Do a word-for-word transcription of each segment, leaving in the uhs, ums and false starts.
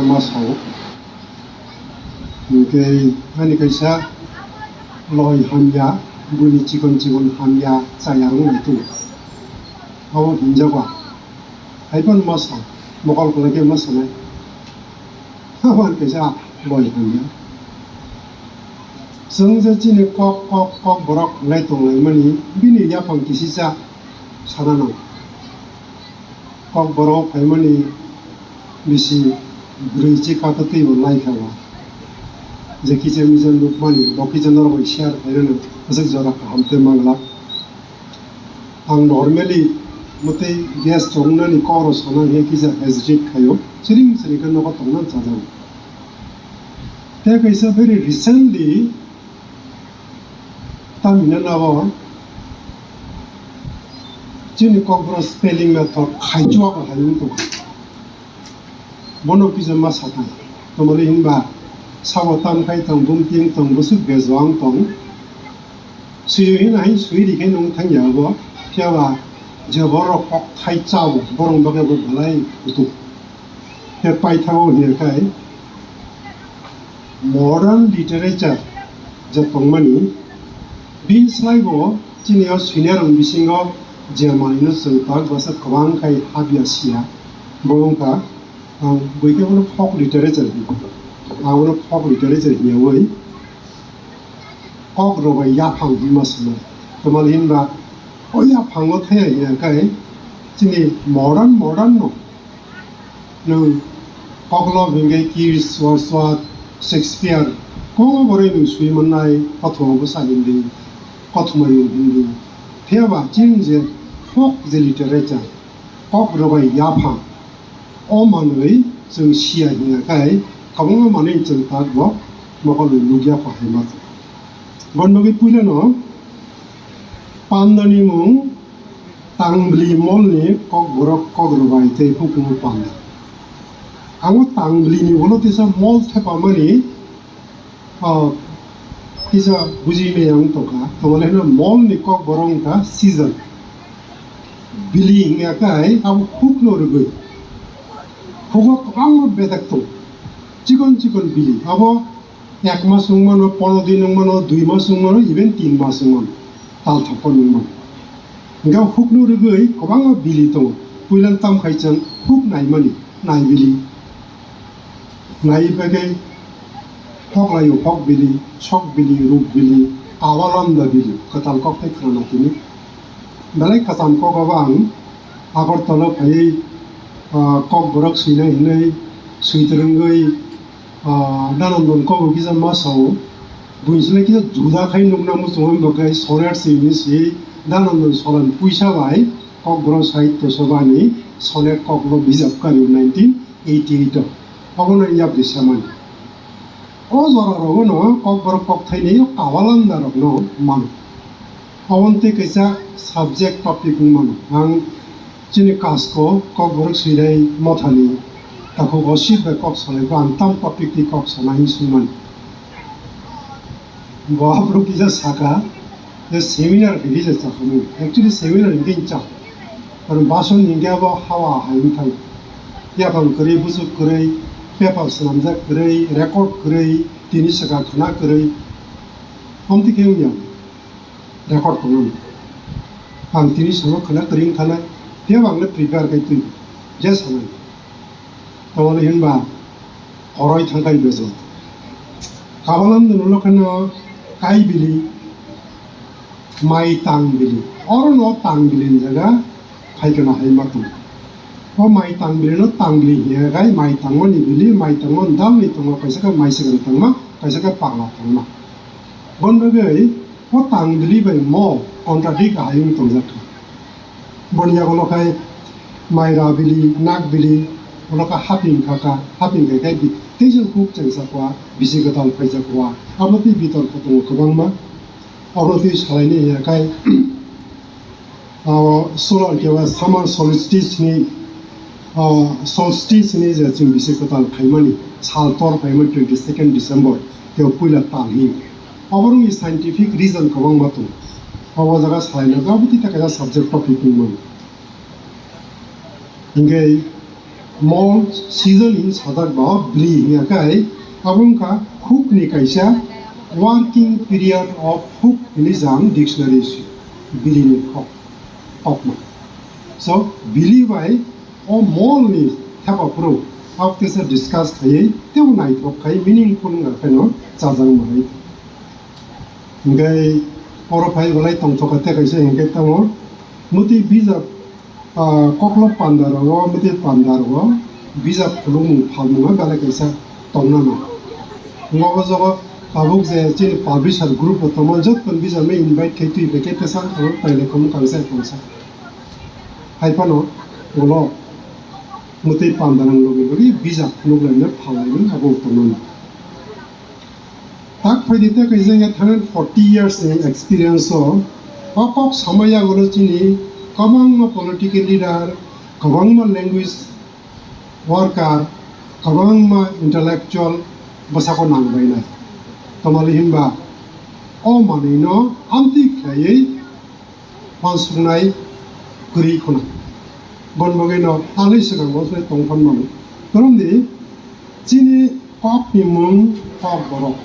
ma sao. Hwnkhe ani kaisa loi hamya, buini chikon chikon hamya chaya wng lai tongo. Abo hinjago. Haiphano ma sa, mokol kwlai khe ma sanai. Abo ani kaisa loi hamya. Chwng je chini kok, kok, kok borok hwnlai tonglaimani, bini yaphang kisisa sana nango. Kokborok phaimani bisi bwrwi chikha twi bo laikha ba. Je kisa misa nukmani, bo kisa norok bai share khairano, aswk jora kaham tei manglak. Ang normally mwtwi gas chongnani kokro sana hiya kisa hesitate khaio, siring siring khe nogo tongna chajago. Tei kaisa very recently Tamina nabo chini kokborok spelling method khaichua ko hai wng tong. Bono kisa ma sathai. Tomoni hinba sabo tam khai tong, bumting tong, bwswk bejo ang tong. Sui hin hai sui ri khe nung thang ya bo. Phiya ba je borok kok thai cha bo, borok bagwi bo belai kutuk. Khe paithago hiya khai modern literature je tongmani, bini slai bo chini o senior rok bisingo je manwino chwng tak bwsa kwbang khai habya siya. Bo wngkha, ang bui khe bono folk literature hino. Ang bono folk literature hiyawi kok rwbai yaphang hinma swnai. Kwmal hinba o yaphango thaya hiya khai chini modern, modern no Nwng koklo hingkhe Keats, Wordsworth, Shakespeare, kwbangma boroi nwng sui mannai, kothoma bwsa hindi, kothoma yung hindi. Phiya ba chini je folk je literature, kok rwbai yaphang, o manwi chwng siya hiya khai kwbangma manwi chwng tak bo mokol nukya kho hai ma. Bon bagwi puila no pandani mung Tangbili molni kokborok kok rwbai tei hukumu panda. Ang o Tangbili ni ulo kisa mol thepamani, ah, kisa buji maya wng tongkha. Tongmani hwnba molni kokborok wngkha season. Bili hingya khai abo hukno rwgwi. Hugo kwbangma bedek tong. Chikon chikon bili. Abo Ek mas wng mano, pondro din wng mano, dui mas wng mano, even tin mas wng mano, tal thokma wng mano. Hingkhe hukno rwgwi kwbangma bili tongo. Puila tam khai chwng huk naimani, naibili. Naiwi phaikhe hoklaio hok bili, sok bili, ruk bili, kawalamda bili, kwtal kok tei khwna tini. Belai kwcham kok abo ang Agartala phaiwi, ah, kokborok swinai hinwi switrwngwi, Ah, Dhanandan kokbo kisa ma sao, buini sle kisa juda khai nukna muchungo, hwnba khe sonnet se hwnwi si, Dhanandan solan puisa bai Kokborok Sahitya Sabha ni sonnet koklo bijap kari nineteen eighty eight o. Obono yapri samani. O jora rogo no kokborok kokthaini kawalamda rok no mano. Aboni tei kaisa subject topic wng mano. Ang chini kasko kokborok swinai mothani takhuk Osit bai kok salai bo ang tam topic ni kok sana hinwi swngmani. Bo aphuru kisa saka je seminar khe kisa chakhamu. Actually seminar hinkhe cha. Karon bason hinkhe abo hawa hai wng thang. Yaphang kwrwi, bwswk kwrwi, paper swnamjak kwrwi, record kwrwi, tini swkang khwna kwrwi. Amtwi khe wngya. Record tongmani. Ang tini samo khwna kwrwi wngkha na, tei bo ang le prepare khai twi je sanai. Tamoni hinba koroi thangkhai bejo. Kabalam no ulo kheno kai bili, mai tang bili. Oro no tang bili ni jaga phai kheno hai ma tong. O mai tang bili no tang bili hiya gai mai tangmani bili, mai tangmani dal ni tongo, kaisa khe mai swkang tangma, kaisa khe pagla tangma. Bon bagwi O tang bili bai mo contradict ahai wng tongjak kha. Boni yago no khai maira bili, nak bili, ulo kha haping kha kha, haping khai khai bi-, tei jang kuk chengsa kua, bisi kwtal phaijak kua. Abo tei bitorko tongo kwbangma. Abo tei salaini ya khai, ah, solar khe ba summer solstice ni, ah, solstice ni je chwng bisi kwtal khaimani, sal tor phaimani twenty second December, tei puila tal hi. Oborokni scientific reason kwbangma tongo. Obo jaga salaina khe abo tei kaisa subject topic wngmano. Hinkhe Mol season hin sajak ba biri hiya kai, abo wngkha huk ni kaisa working period of huk hinwi jang dictionary si biri ni kok, kokma. So biri bai o mol ni thepa phuru abo kisa discuss khaiwi tebo naithok khai meaningful wngkha khaino chajak manwi. Hingke oro phai belai tongthok kha tei kaisa hingke tamo mwtwi bijap, ah, koklo panda rogo, mwtwi panda rogo bijap khulumung phalmung belai kaisa tongnano. Nogo jogo tabuk je chini publisher group bo tongma joto bijap no invite khai twi bai khe tesang thangwi pailai khamu kangsa kangsa. Hai phano ulo mwtwi panda rang logi logi bijap khuluk laino phalnai abo tongnano. Tak phaidi tei kaisa hundred forty years ni experience o, o kok samaya ulo chini kwbangma political leader, kwbangma language worker, kwbangma intellectual bwsako nangbainai. Tamali hinba o manwino amtwi khlaiwi uansuknai kwrwi khuna. Bon bagwino ani swkang uansuknai tongphano mano. Toromni chini kokni mung Kokborok.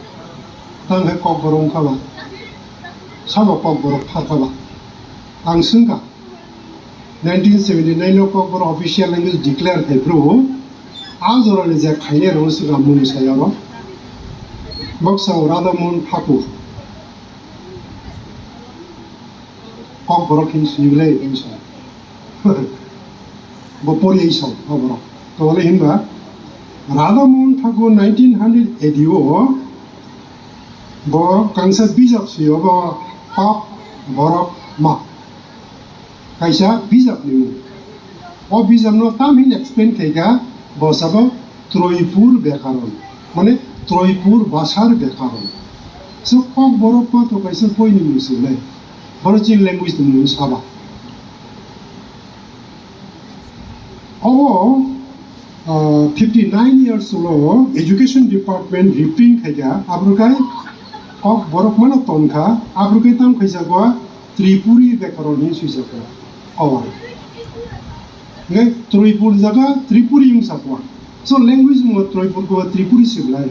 Tang khe Kokborok wngkha ba? Sabo Kokborok pharkha ba? Ang swngkha, nineteen seventy nine o Kokborok official language declare khai phuru, a jorani je khainai rokno swkang mung sai oro. Boksa o Radhamohan Thakur. Kokborok hin swi ble hinwi sa. Bo pori ai sa o borok. Tawle hinba Radhamohan Thakur nineteen hundred eighty o bo kangsa bijap swi o bo Kokborok ma. Kaisa bijap ni mung. O bijap no tam hin explain khai kha bo sabo Troipur Bekaron, mane Troipur Bhasar Bekaron. So Kokborok ma to kaisa boi ni mung se nai. Bono chini language ni mung saba. Obo, ah, fifty nine years ulo education department reprint khai kha, abro kai Kokborok mano ton kha, abro kai tam khai jago Tripuri Bekaron hin sui jago. Obo. Nge Troipur jaga Tripuri wng sakwa. So language mo Troipur ko Tripuri siblai.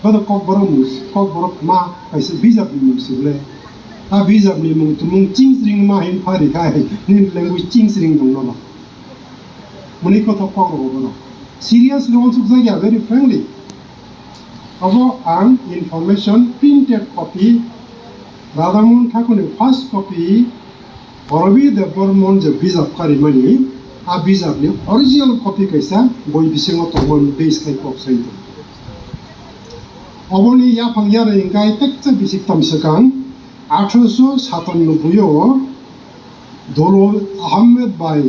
Bodo Kokborok mung, Kokborok ma kaisa bijap ni mung siblai. A bijap ni mung tumung chingsring ma hin phari khai. Ni language chingsring dong no ba. Muni kothok Kokborok bono. Serious no uansuk jagya very frankly. Obo ang information printed copy, Radhamohan Thakurni first copy, Borobi Debbarman je bijap karimani, a bijapni original copy kaisa boi bisingo tongmani base khai kok sai tong. Oboni yaphang yarwi hingkai tekcha bisik tam swkang, athroso satannobboi o Dolo Ahmed bai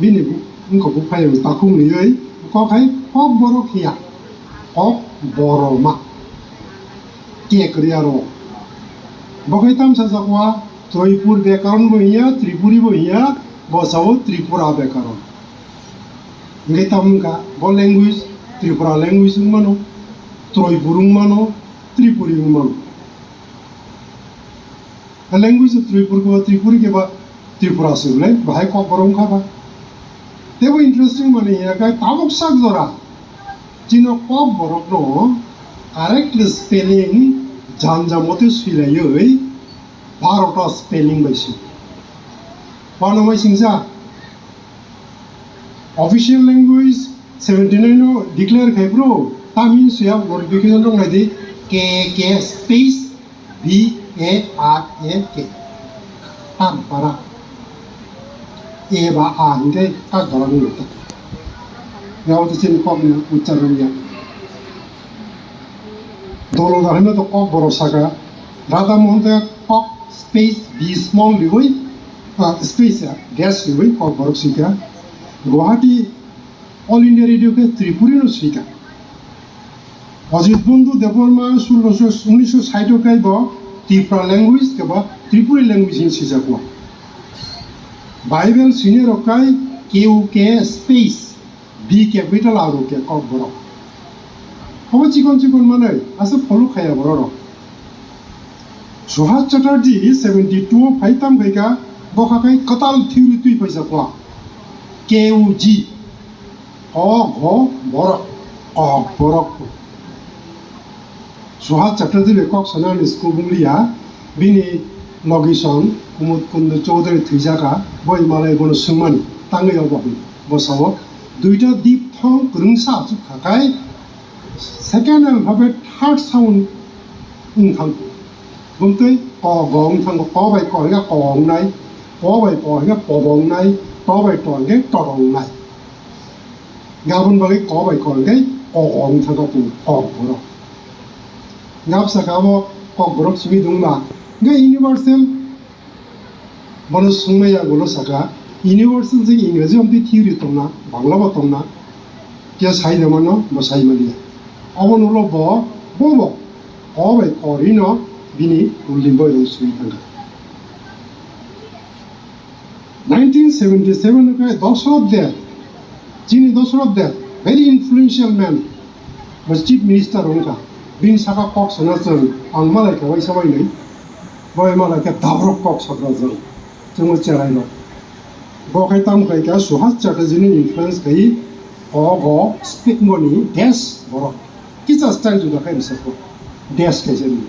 bini wngkha buphai takhuk niyoi kok hai Kokborok hiya, Kokboroma, ke kwrwi aro. Bo khai tamsa jakwa Troipur Bekaron bo hiya, Tripuri bo hiya, bo sao Tripura Bekaron. Hingke tamo wngkha bo language Tripura language wng mano, Troipur wng mano, Tripuri wng mano. Language Tripur ko Tripuri ke ba Tripura se bole bahai Kokborok wngkha ba. Tebo interesting mani ya kai tabuk sak jora chino Kokborok no correctly spelling janja mote suilaioi barota spelling bai si. Wano mai singsa official language seventy nine no declare khai bro, tamni suya notification rok nai di, K K space B A R A K. Tam para. E ba a hingke kak dora nung ta. Yao to chini kok ni uchcharon ya. Dolo da hino to Kokborok saka. Radha Mohan te kok space B small liwi, ah, space ya, dash liwi Kokborok sika. Guwahati All India Radio khe Tripuri no sika. Ajit Bondhu Debbarma sulosho unisho sait o kai bo Tripura language khe ba Tripuri language hin sijakwa. Bible sini rok kai K U K space B capital R O K Kokborok. Obo chikon chikon manai asa follow khaya borok rok. Suhas Chatterjee seventy two o phai tam khai kha, bokha khai kwtal theory twi phaijak kha. K U G. Kok bo borok, kok borok. Suhas Chatterjee bai kok sanani school bungliya, bini logisong Kumud Kundu Chowdhury thwijaka, boi malai bono swngmani, tangwi obo hwn. Bo sao, duita diphthong kwrwngsa achuk khakai, second alphabet third sound wng thangkho. Bumtwi ko go wng thangkho, ko bai ko hwnkhe ko wngnai, po bai po hwnkhe pobo wngnai, to bai to hwnkhe toto wngnai. Gabon bagwi ko bai ko hwnkhe ko go wng thangkho, kokborok. Gabsa kha abo kokborok simi dungma. Hwnkhe universal Bono swngmaya ulo saka, universal je Ingreji omtwi theory tongna, Bangla bo tongna, khe sai de mano, bo sai maliya. Obo nulo bo, bo bo, ko bai ko rino bini ulding boi rong sui thangkha. Nineteen seventy seven khe Dosrot Deb, chini Dosrot Deb, very influential man, bo chief minister wngkha. Bini saka kok sana chwng, ang malai kha waisa wainwi. Bo ema lai khe dabrok kok sakra jang. Chwngno cherai rok. Bo khai tam khai kha Suhas Chatterjee ni influence khai o go speak moni des borok. Kisa style juda khai bisa ko. Des khai jani.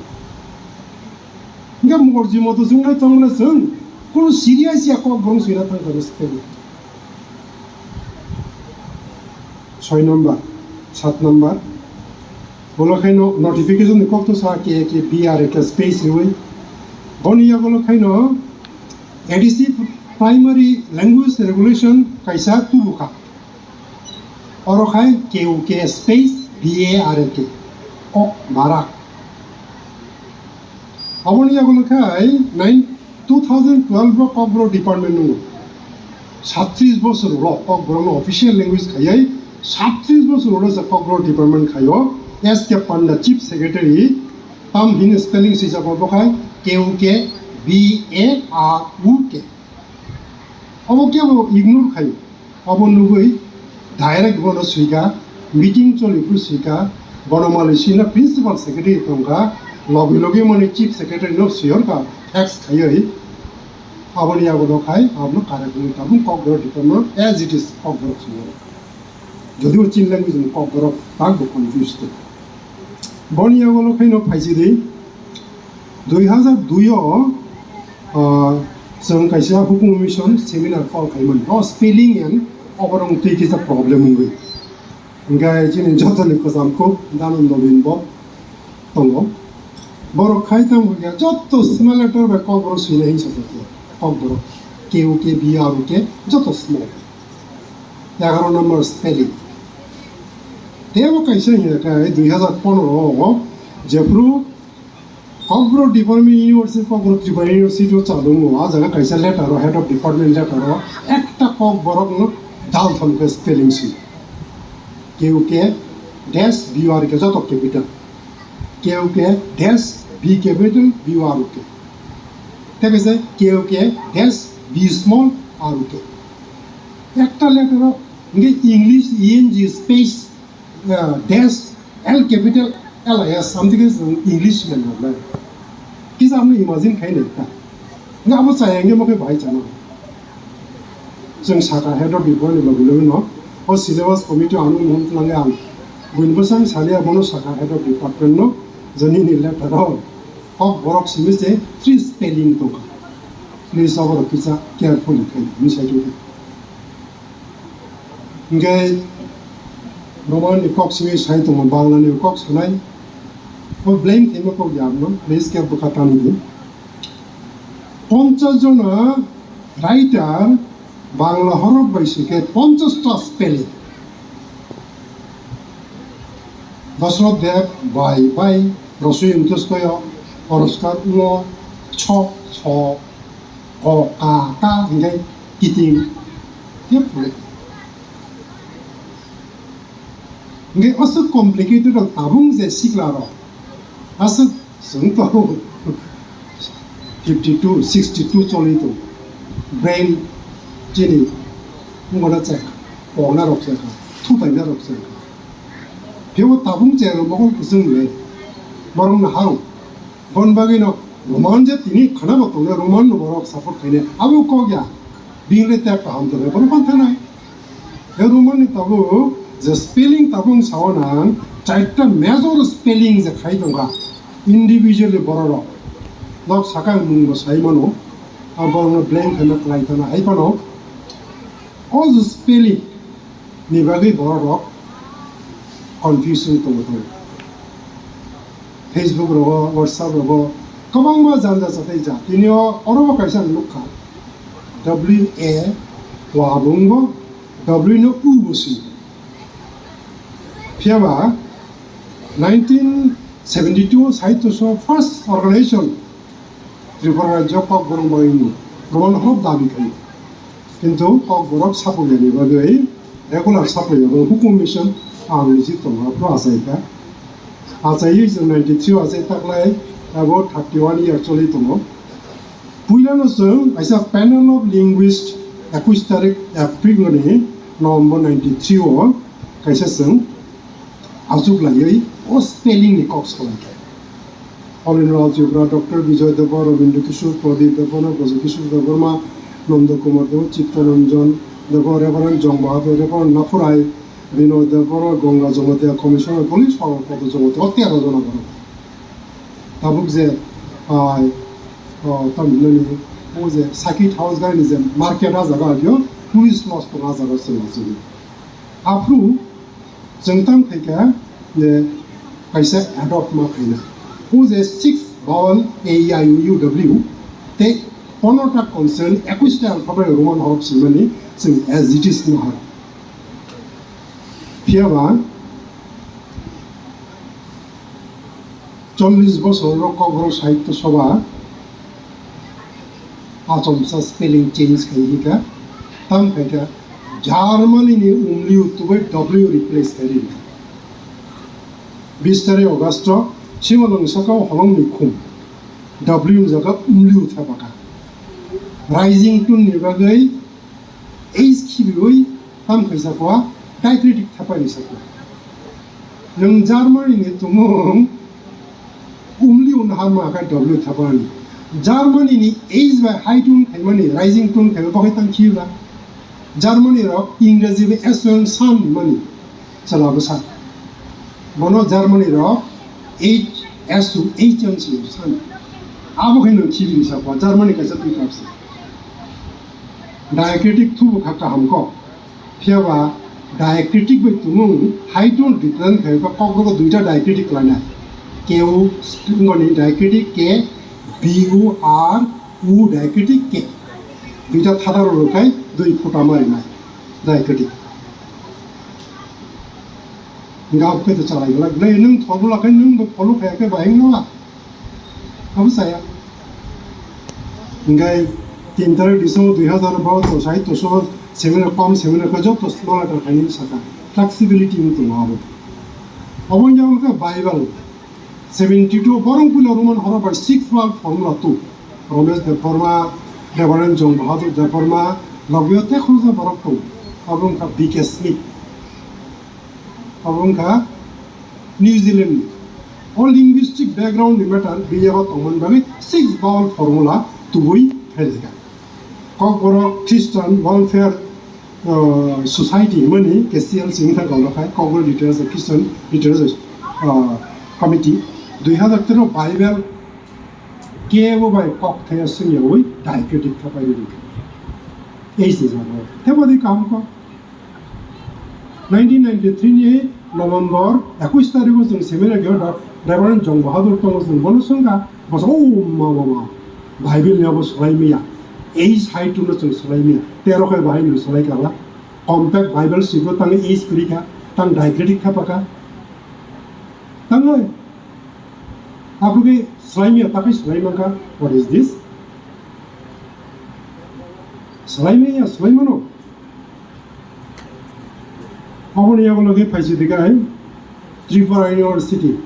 Nga mugor ji moto jung nai tong na jung. Kun serious ya kok bong sira tang khai speak. Soi number, sat number. Bolo khaino notification ni kok to sa K A K B R A K space riwi. Boni ya bolo khaino A D C primary language regulation kaisa tubu kha. Oro khai K U K space B A R A K. Kok barak. Aboni ya bolo khai nine two thousand twelve o Kokborok department nungo. Sattris bosor ulo Kokborok no official language khayai, sattris bosor ulo je Kokborok department khayo, S K Panda chief secretary, tam hini spelling sijak bo khai K U K B A R U K. Obo kebo ignore khayo. Abo nugwi direct bono swika, meeting choli phuru swika, bono malwi sina principal secretary tongkha, logi logi mani chief secretary no swiyorkha, fax khaiwi. Aboni yago no khai, abono correct wngwi tabuk Kokborok department as it is Kokborok swiyor. Jodio chin language ni Kokborok tak bo confused. Boni yago no khaino phaisidi, Dui hazar dui o, ah, chwng kaisa hukumu mission seminar call khaimani. O spelling and oborok twi kisa problem wngwi. Hingkhe chini jotoni kwcham kuk Dhanananda Nobin bo tongo. Borok khai tamo hwnkhe joto small letter bai Kokborok swinai hinwi sajak ya. Kokborok. K U K, B R U K, joto small. Egaroh number spelling. Teibo kaisa hingkhe dui hazar pondro o jephru Kokborok Department University, Kokborok Tripura University o chalungo, a jaga kaisa letter o, head of department letter o, ekta Kokborok no dal thom khe spelling si. K U K dash B U R K joto capital. K U K dash B capital B U R K. Tei kaisa K U K dash B small R U K. Ekta letter o, hingke English E N G space ah, dash L capital L I S, amtwi khe chwng English len rok lai. Kisa amno imagine khai nai ta. Nga abo chaya hingke mo khe bahai chana. Chwng saka head of department ni logi logi no, o syllabus committee ano mohon tlange ang. Buini bwsang saliya bono saka head of department no, joni ni letter o. Kokborok simi se three spelling tongkha. Please, oborok kisa carefully khai, misai khai. Hingke Roman ni kok simi sai tongo, Bangla ni kok sanai. O blame khaima kok ya no, please ke bwkha tani di. Ponchas jona writer Bangla horok bai sike ponchas ta spelling. Dosrot Deb bai bai rosoi wngtwstoyo, oroskar wngo, chok, so, ko, ka, ta, hingke kiting, khe phuru. Hingke aswk complicated rok tabung je sikla rok, aswk chwng to fifty two, sixty two choli tong, brain chini, wngkha na chekha, kokna rok chekha, thupaina rok chekha. Phiyo tabung cherok mokol kwchwng le, borok no harung. Bon bagwi no Roman je tini khana bo tongo, Roman no borok support khaine, abo kok ya. Bini le tep kaham tongo, borok phan thanai. Roman ni tabuk je spelling tabuk sao nang, chaita major spelling je khai tongkha individually borok rok. Nok sakang mung bo sai mano, a borok no blame khaina klai tana hai phano. O je spelling ni bagwi borok rok confusion tongo tongo. Facebook rogo, WhatsApp rogo kwbangma janja chatai ja. Tini o oro bo kaisa ang nukha. W A wa bungbo W no U bo swi. Phiya ba nineteen seventy two Sahitya Sabha first organization Tripura rajyo Kokborok bagwi ni Roman horof dabi khaio. Kintu Kokborok sapukyani bagwi regular sapuya bo hukum mission ang niji tongo aphuru achaikha. Achaiwi chwng ninety three o achai taklai abo thirty one year choli tongo. Puilano chwng kaisa panel of linguist ekwis tarik April ni November ninety three o kaisa chwng achuk laiwi o spelling ni kok salaikha. Holinraj Tripura, Doctor Bijoy Debbarma, Rabindra Kishore Pradip Debbarma, Braja Kishore Debbarma, Nanda Kumar Debbarma, Chittaranjan Debbarma, Reverend Jong Bahadur Debbarma, Naphurai Binoy Debbarma, Ganga Jamatia Commissioner, Police Power Poto Jamatia, o tero jona borok. Tabuk je, ah, oh, tamhinani, o je Circuit House gari ni je market a jaga agio, police loss tong a jaga se ma se. Aphuru chwng tang khaikha je kaisa adopt ma khaina. O je six vowel A, E, I, O, U, W tei pono ta consonant, ekwis ta alphabet Roman horof swimani chwng as it is no har. Phiya ba chollish bosor rok Kokborok Sahitya Sabha achomsa spelling change khai hika, tam khaikha Germany ni umliu tubui W replace khai rikha. Bis tarik August o Simalwng saka o holong ni khum W ni jaga umliu thepaka. Rising tone ni bagwi H khibiwi tam khaisa kwa diacritic thapai ni sakwa. Nwng Germany ni tumung umli un harma kha W thapani. Germany ni H bai high tone khaimani, rising tone khaima bagwi tang khibla. Germany rok Ingreji bai S O N sun mani chwla bwsa. Bono Germany rok H S O H N si sun. Abo khe nwng khibini sakwa Germany kaisa twi kapsi. Diacritic thubu kha kaham kok. Phiya ba diacritic bai tumung high tone represent khai ba kokrogo duita diacritic khlainai. K O, spring ni diacritic K, B O R, U diacritic K. Duita thadar rok khai dui phuta ma rinai diacritic. Gap khe to chalai glak. Ble nwng thobula khai nwng bo follow khai khe bahing no. Abo saya. Hingkai tin tarik December dui hazar baro to sahitya sabha seminar, kom seminar khe joto smaller khe khaini saka. Flexibility wng tongo abo. Abo wngya wngkha Bible. Seventy two borong puila Roman horo bai six wal formula two. Ramesh Debbarma, Reverend Jong Bahadur Debbarma, logio te khoroksa borok tongo. Abo wngkha B K Smith. Abo wngkha New Zealand ni. O linguistic background ni matter bini yago tongmani bagwi six vowel formula tubui phailika. Kokborok Christian Welfare, uh, Society hwnmani K C L C wngkha gaulo khai Kokborok Literature Christian Literature, uh, Committee dui hazar tero Bible kebo bai kok thaya swngyawi diacritic thapai rwdi. Ei se jago. Thebo di kaham kok. Nineteen ninety three ni November ekwis tarikh o chwng seminar khe Reverend Jong Bahadur tongo, chwng bono swngkha, bosa, "O ma, ma, ma, Bible ni abo swlai maya, ei side no chwng swlai maya, tero khe bahai no swlai kala, compact Bible sibo tang ei kwrwi kha, tang diacritic kha paka, tang oi, abo khe swlai maya, ta khe swlai mankha, what is this?" Swlai maya, swlai mano. Aboni yago logi phaisi digai Tripura University,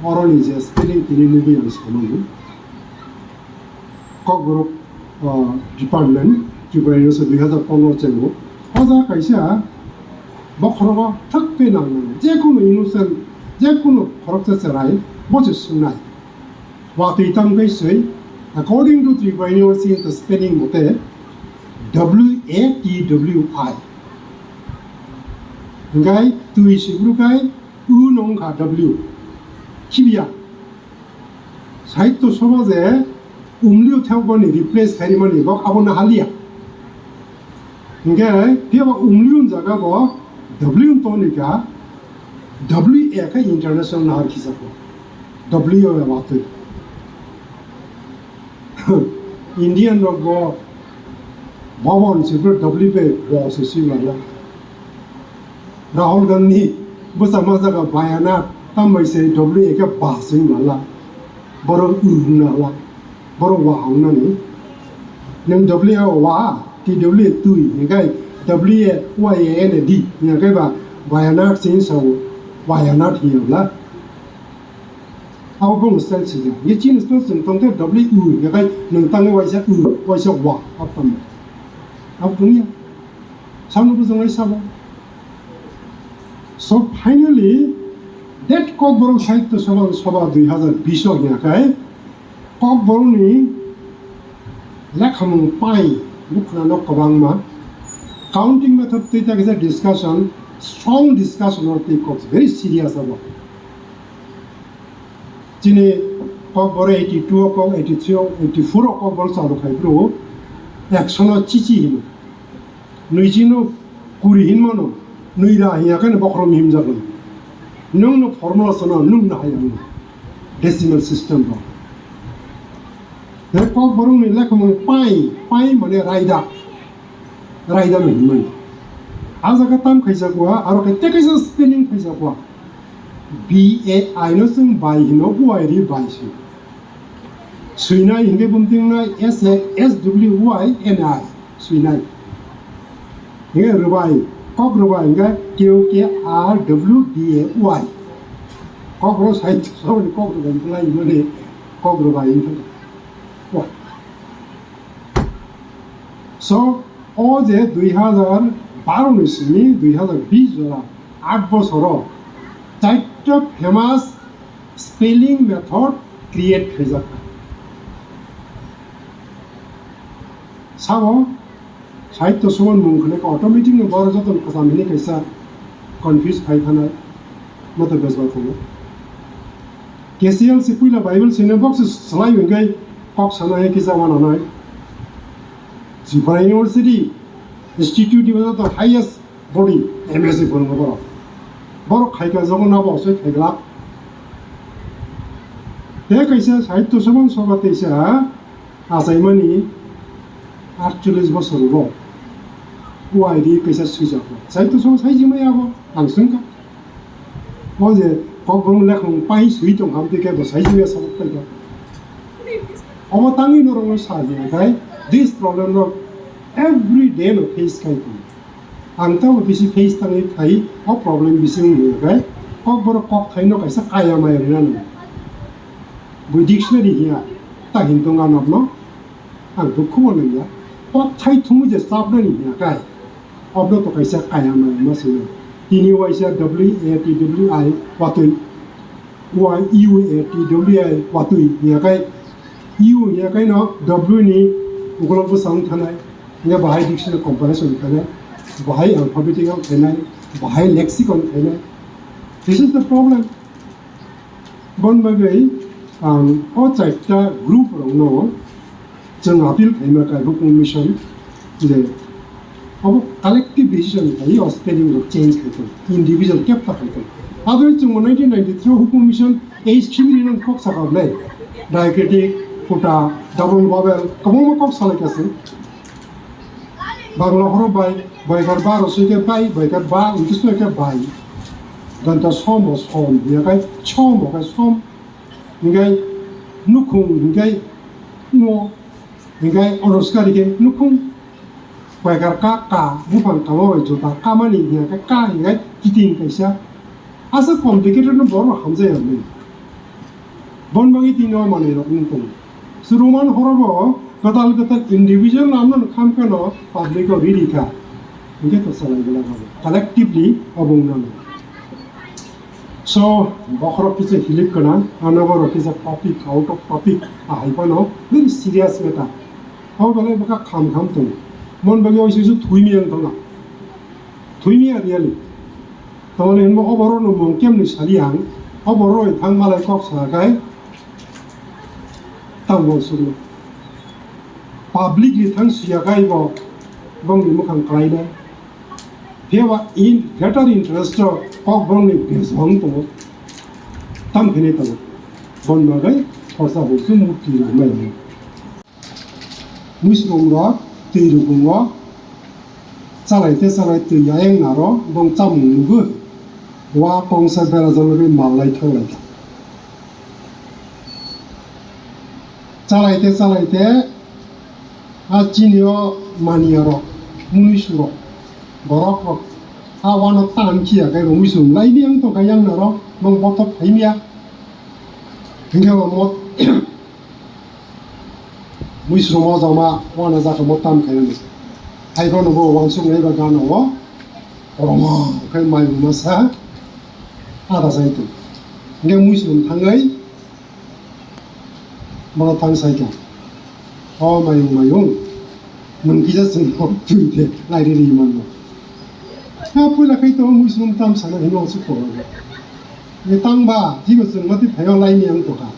oroni je spelling tini nugui ang samani. Kokborok, uh, department, Tripura University dui hazar pondro chengo. Oja kaisa bokhorogo thak khe nang nang. Jekunu innocent, jekunu khoroksa cherai, bosi sunai. Watwi tam khe swi, according to Tripura University spelling mote, W A T W I. Hinkhe twi sibru khai u no wngkha W. Khibiya. Sahitya Sabha je umliu thepmani replace khaimani bok abono haliya. Hinkhe phiya ba umliu jaga bo W toni kha, W A khe international nahar khijago. W A watwi. Indian rok bo Bhavan se bro W P bo se si mala. Rahul Gandhi bwsa ma jaga Wayanad tambai se W A khe ba se mala. Borok wng na la. Borok wa wng nani. Nwng W A wa, T W A twi, hinkhe W A Y A N A D, hinkhe ba Wayanad se sa Wayanad hiya la. Abo bung style sida. Ye chin style sing tong te W U, ye kai nung tang waisa U, waisa wa, abo tamo. Abo tong ya. Samno bujung ai sabo. So finally, that Kokborok Sahitya Sabha, Sabha dui hazar bish o ya kai, Kokborok ni lekhamung pai, bukhuna no kwbangma. Counting method tei ta kisa discussion, strong discussion or tei kok very serious abo. Chini Kokborok eighty two o kok, eighty three o, eighty four o Kokborok chalu khai bro, ekso no chichi hino. Nui chino kuri hinmano, nui ra hiya khe bokhrom himjak lai. Nwng no formula sono, nwng no hayang no. Decimal system ro. He Kokborok ni lekhamung pai, pai mane raida. Raida no hinmani. A jaga tam khaijak wa, aro khe tei kaisa spelling khaijak wa. B A I no chwng bai hino, Y ri bai si. Swinai hinkhe bumting nai S A S W Y N I. Swinai. Hinkhe rwbai, kok rwbai hinkhe Q K R W B A Y. Kok rw sai, sorry, kok rwbai hinkhe lai mani kok rwbai hinkhe. Wah. So, o je dui hazar baro ni simi dui hazar bish jora, aat bosoro, charta famous spelling method create khaijak. Sabo, Sahitya Sabha ni mung khwnai kha automatic no boro joto ni kwcham hini kaisa confuse khai thanai, moto bejba tongo. K C L C puila Bible sini box slai hwnkhe kok sanai kisa wananai. Tripura University Institute ni joto highest body M S C phwrwngo borok. Borok khaika jogo nabo osoi khaiglak. Tei kaisa Sahitya Sabha ni soba teisa achaimani aatcholish bosor ulo. Y ri kaisa swijak. Sahitya Sabha saijimai abo ang swngkha. O je kokborok lekhamung pai swi tong ham tei kebo saijimai sabuk paikha. Obo tangwi norokno sa di khai this problem no every day no face khai tong. Ang tamo bisi face tangwi khai o problem bisi wngwi khai kokborok kok thaino kaisa kaya maya rina nang. Bui dictionary hiya ta hintonga nokno ang dukhubo nangya. Kok thai thumwi je chapnani hiya khai. Obno to kaisa kaya maya ma sino. Tini waisa W A T W I watwi. Wa U A T W I watwi hiya khai. U hiya khai no W ni ukolog bwsang thanai. Hiya bahai dictionary compilation thanai. Bahai alphabetical thanai. Bahai lexicon thanai. This is the problem. Bon bagwi ang o charta group rokno chwng appeal khaima kha Hukung Mission je abo collective decision khai o spelling rok change khai tong, individual kepta khai tong. Abo chwng nineteen ninety-three o Hukung Mission ei simi rino kok saka ble diacritic, futa, double vowel kwbangma kok salai ka se. Bangla horo bai, baikar ba rosoi khe bai, baikar ba, hwnkhe soi khe bai. Danta som bo som, hiya khai som bo khai som. Hinkhe nukhung hinkhe ngo, hinkhe onoskari khe nukhung. Baikar ka, ka, buphang kama bai juta kamani hiya khai ka hinkhe kiting kaisa. Asa complicated no borok hamjaya mani. Bon bagwi tini o manwi rok wng tongo. Chwrwngmani horo bo kwtal kwtal individual namno kham kheno public o riri kha. Hinkhe to salai gula gabo. Collectively obo wngna nang. So, bokhorok kisa hilik gwnang, ano borok kisa topic, out of topic, ahai phano very serious matter. Abo belai bwkha kham kham tongo. Mon bagwi oisu su thwimi ang tongo. Thwimi a really. Tamoni hinba oborokno mung kemni sali ang, oborokni thang malai kok sa khe tamo sukno. Public ni thang siya khe bo bongni mukhang kwlainai. Phiya ba in greater interest o kok bongni bejong tongo. Tam khe ni tongo. Bon bagwi khorsa huksu mukti rwmai. Muisrumrok twi rukungo chalai tei chalai twi ayang naro bong chamung nugwi wa kongsa bera jologwi mallai thanglai kha. Chalai tei chalai tei a chinio maniyarok, muisurok, borokrok a wano tan khiya khe bo muisrum laini ang tongkha yang naro bong bothop phaimya. Hinkhe bo mot Muisromo jama wana jaka mo tam khainani. Hai bono bo wansuk nai ba gana o. Oromo khai mai masa ada sai tu. Nge muisrom thangai bono tang sai ka. O mayung mayung. Nung kisa sung tui te lai ri ri man no. Ha puila khai to muisrom tam sana hino su ko. Nge tang ba jibo sung mati phayo lai ni ang to ka.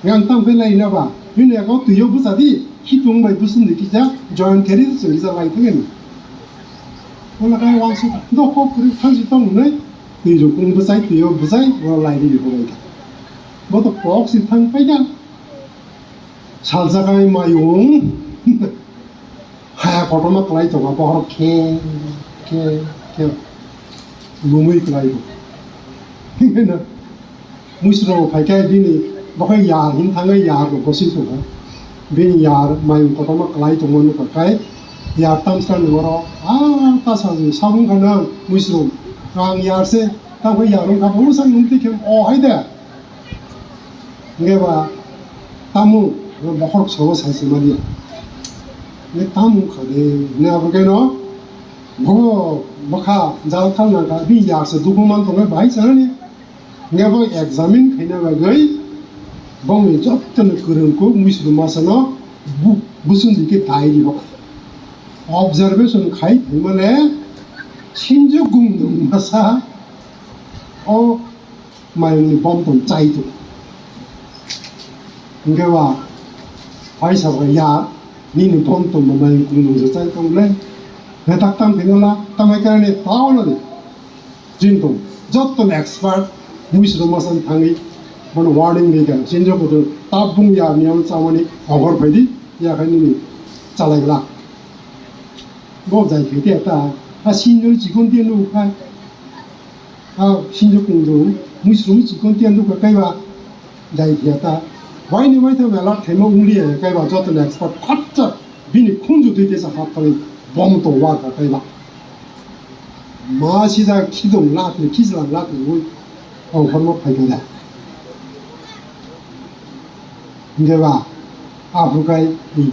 Yang tang khe lai na ba, bini yago twi o bwsa di, khitung bai bwswng di kisa, join khe ri swng kisa lai thangin. Wala kai wang su, do kok kri thang si tong nai, twi rukung bwsai, twi o bwsai, wala lai ri ko bai ka. Bo to kok si thang pai ka. Salsa kai mayung. Haya kotorma kwlai tongo, bohrok khe, khe, khe lumui kwlai bo. Muisro phai khe bini bokhai yar hin thangwi yar bo gosing tongo. Bini yar mayung kotorma kwlai tongo nukha khe yar tamsra ni oro a ta sajwi sabung kha nang muisro ang yar se tamo yar wngkha bo wngsa nung twi khe o hai de. Hingke ba tamung bokhorok sobo sai se manya. Hingke tamung kha de hingke abo keno bo bokha jal kal nang kha bini yak se dugu man tongo bahai sanani. Hingke bo examine khaina bagwi bongni jottoni kwrwng kuk muisuru masa no bu-, busung di khe dai di bo. Observation khai thangmale sinjo gumdung masa o mayungni bom tong chai tong. Hingke ba, phai sabo ya, nini bom tong bo mayung kung nung se chai tong le. Hetak tam khe no la, tamai kare ni tao no ni. Jin tong, jotto ni expert, muisro masan thangwi, bono warning ri kha, sinjo kutu, tabung ya, niyam chamani, ogor phaidi, ya khai nini chalai la. Bo jai khe te ta, a sinjo chikon te nu khai. A sinjo kungju, muisrung chikon tiyan dukha kaiba, jai phiya ta. Waini waitha mela thaima ungli ya kaiba, joto ni expert phatsa, bini khunju twi tesa hap thangwi bom to wa kha kaiba. Ma sida khidong la thwi, khijla la thwi, oi, ong horma phai kha da. Hingke ba, aphuru kai, hmm.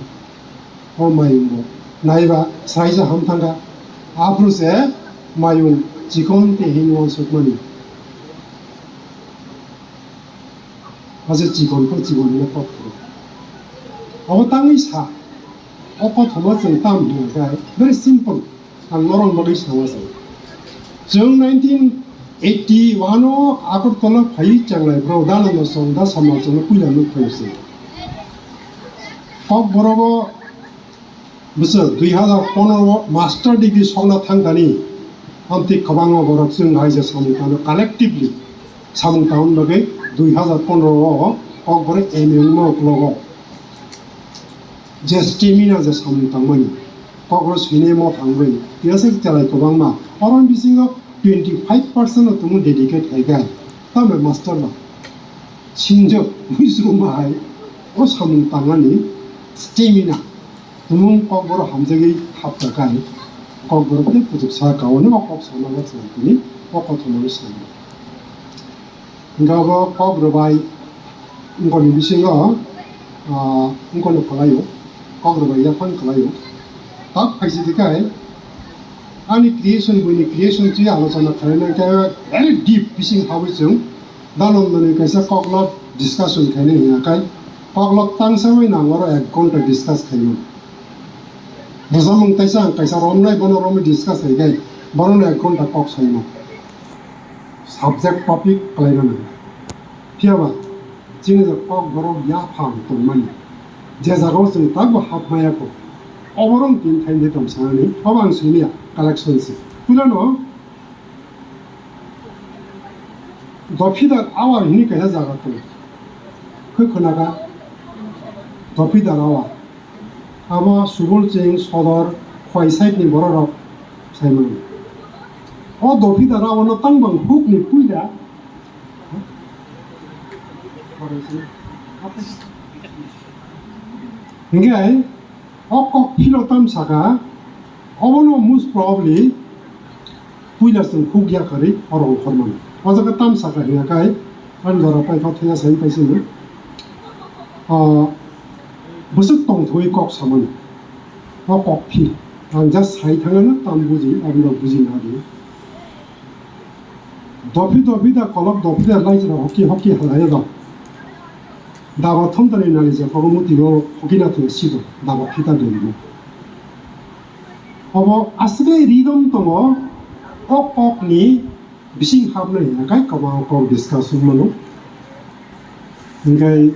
O mayung bo naiba sraisa ham thangkha. Aphuru se mayung chikon te hin uansukmani. Ase chikon khe chikon hino kok phuru. Abo tangwi sa. O kothoma chwng tam hino khe very simple. Ang norok bagwi sama se. Chwng nineteen eighty one o Agartala phai changlai bro dalano chwng da sama chwngno puila nuk phai se. Kokborok o bwswk dui hazar pondro o master degree sokna thangkani. Amtwi kwbangma borok chwng hai je samung tangno collectively samung tangna bagwi dui hazar pondro o Kokborok M A wngma uklogo. Je stamina je samung tangmani, kokro swinai mo thangwi, tiyasa chalai kwbangma. Oro bisingo twenty five percent no tongo dedicate hai khe. Tambai master ba. Sinjak, muisruma hai, o samung tangmani stamina. Tumung kokborok hamjagwi hapjakha hai. Kokborok tei puchuksa kaui no o kok sana tini o kothoma no swnamwi. Hingke abo kok rwbai wngkoni bisingo, ah, wngkoni kwlaio, kok rwbai yaphang kwlaio. Tak phaisidi khe ani creation, buini creation twi alochona khlaina khe very deep bising hawi chwng dalon manwi kaisa kokno discussion khainai hwnyakhai kokno tangsawi nang oro ek ghonta discuss khaimano. Bwsamung teisa ang kaisa romnai, bono romwi discuss khaikhe, bonono ek ghonta kok saimano. subject topic khlaina nango. Phiyaba chini je kok borok yaphang tongmani, je jagao chwng tabuk hapmaya kho, oborok tin thaini tong sanani, obo ang simiya collection se. Puilano Dophidar Awar hini kaisa jaga tongo. Khe khwnaka Dophidar Awar. Abo Subolching, Sodor, Khwai side ni borok rok sai mano. O Dophidar Awar no tang bang huk ni puila. Hingke O kok philo tam saka, obono most probably puila chwng huk ya kwrwi oro ongkhormani. O jaga tam saka hiya kai, ani jora paithak thwiya sai paisini. O bwswk tongthogwi kok samani. O kok phi, ang just sai thangano tam buji, abino buji nadi. Dophi dophi da kolok dophi da lai jora hoki hoki halai da. Daba thumtani nali je kogo muti go hoki na tu sido daba phita de mo. Obo aswk ridom tongo, o kok ni bising hapnai hingkai kwbang kok discuss wng mano. Hingkai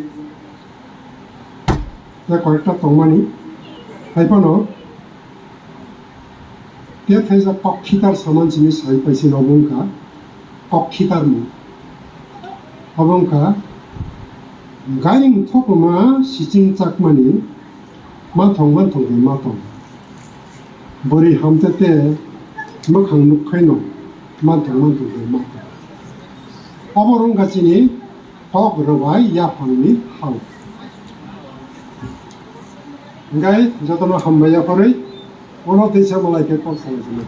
tei koyekta tongmani, hai phano tei thaisa kok khitar saman simi sai paisini obo wngkha kok khitarmung. Obo wngkha gairing thokma siching chakmani mathong mathong bai mathong. Bwrwi hamte te mwkhang nukhaino manthok manthok bai manthok. Obo wngkha chini kok rwbai yaphangni hao. Hingkai jotono hambai yapharwi ulo teisa malai khe kok salai sino.